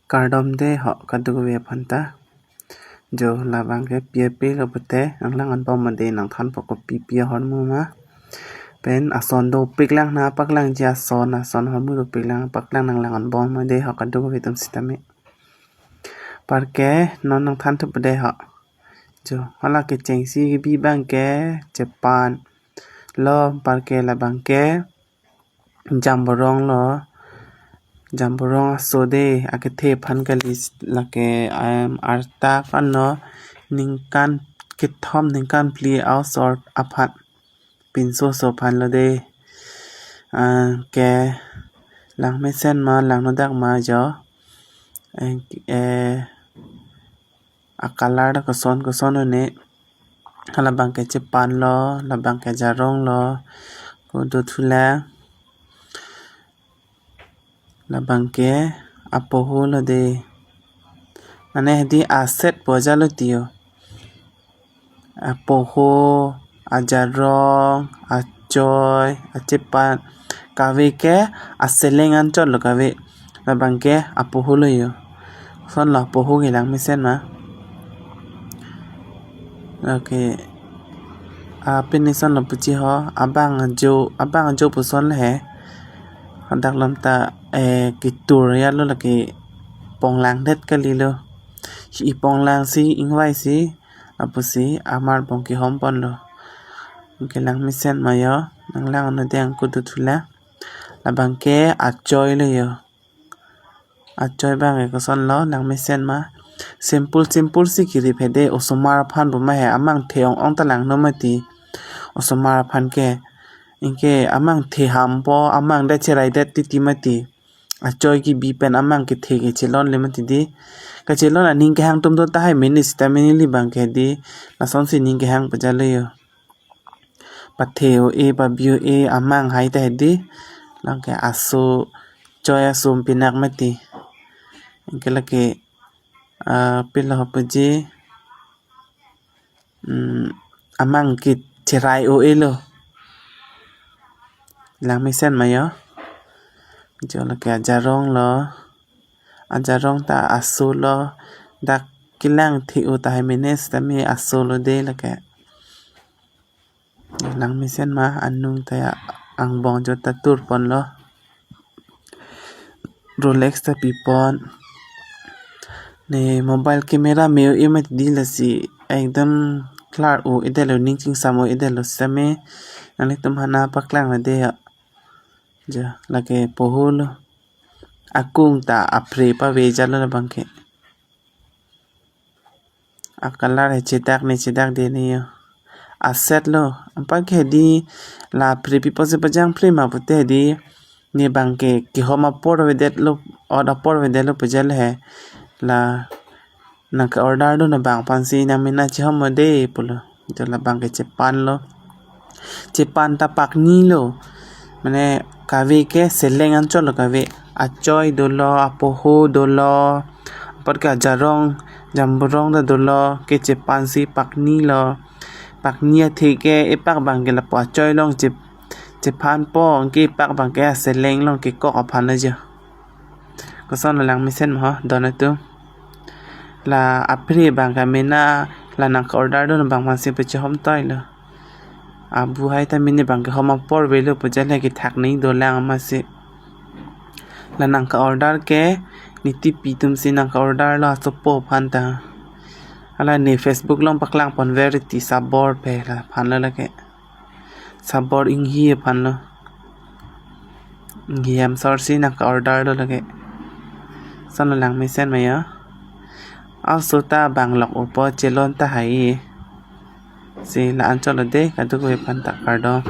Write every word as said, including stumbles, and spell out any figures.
Kardom de ho kadokave aphanta. Jo labang ke pi ape lo pute nanglang-an bom ma de, nangthanpo kopi pi ahormu ma. Pen ason dopik lang, nangpaklangji ason, ason ahormu dopik lang, paklang nanglang-an bom ma de ho kadokave atum sitame. Anparke non nangthanthupo de ho. Jo hala kechengsi kebi abang ke chepan lo, anparke labang ke jamborong lo. Jamborong aso de, akethe aphan kali, lake, em, arta kano ningkan kethom ningkan phli a-osor aphan, pinso oso aphan lo de. Ah, ke langmesen ma, langnodak ma jo. Eh, eh, a-color ta koson koson lo ne. Halabang ke chepan lo, labang ke jarong lo, kodo thula. Labang ke apoho lo de. Mane hedi aset pu ajat lo tiyo. Apoho, ajarong, achoi, achepan. Kave ke aseleng anchot lo kave. Labang ke apoho lo yo. Ason lo apoho ke langmesen ma. Oke. Apin ason lo puji ho, abang ajo, abang ajo puson le he. Hadak lam ta, eh, ketur ya lo lake ponglangdet kali lo. Iponglang si, ingvai si, lapusi amarbong kehom pon lo. Anke langmesen ma yo, nanglang-an de angko do thula. Labang ke achoi lo yo. Achoi abang ke koson lo, langmesen ma. Simple, simple si kirip he de, osomar aphan pu ma he, amang the ong-ong ta langno mati. Osomar aphan ke. Anke amang the hampo, amang det cherai det titi mati. Achoi kebi pen amang kethe kechelon le mati di. Kachelon aning kehang atum do tahai mene sita mene li abang ke di. Lasonsi ning kehang pu ajat lo yo. Pathe o-e, pabi o-e, amang hai ta hedi. Lake aso, choi aso pinak mati. Anke lake, ah, pilo puji. Hmm, amang ke cherai o-e lo. Langmesen ma yo. Jo lake ajarong lo. Ajarong ta aso lo. Dak kelang the-o tahai mene sitame aso lo de lake. Langmesen ma, anung ta ya angbong jo ta tur pon lo. Rolex ta pi pon. Ne mobile camera me o-e mati di, lasi ekdom klar o-e det lo, ning chingsam o-e det lo sitame. Nanglitum aphan nangpaklang lo de ya. Jo lake poho lo. Akung ta apre pave ajat lo labang ke. A-color he chedak ne chedak de ne yo. Aset lo. Anparke di la apre pipo si pajang apre ma pute di. Ne abang ke kehom apor avedet lo, ot apor avedet lo pu ajat le he. La nangke-order dun abang aphan si nangmena chehom mo de pulo. Jo labang ke chepan lo. Chepan ta pakni lo. Mane kave ke seleng anchot lo kave. Achoi dolo, apoho dolo. Anparke ajarong, jamborong ta dolo. Ke chepan si pakni lo. Pakni athe ke epak abang ke lapu achoi along che, chephanpo, anke epak abang ke aseleng along kekok aphan lo jo. Koson lo langmesen ma ho, don atum. La apre abang ke mena, la nangke-order dun abang aphan si pachehom toi lo. Abu hai ta mene abang ke hom apor avelo pu ajat le kethak ne dolang amatsi. La nangke-order ke ne tipi atum si nangke-order lo asopo aphan ta. Hala ne Facebook along paklang pon Verity Sabor pu laphan lo lake. Sabor Inghi aphan lo. Inghi amsor si nangke-order lo lake. Koson lo langmesen ma yo. Aso ta bang lok upo chelon tahai. Si la anchot lo de, kadokave aphanta kardom.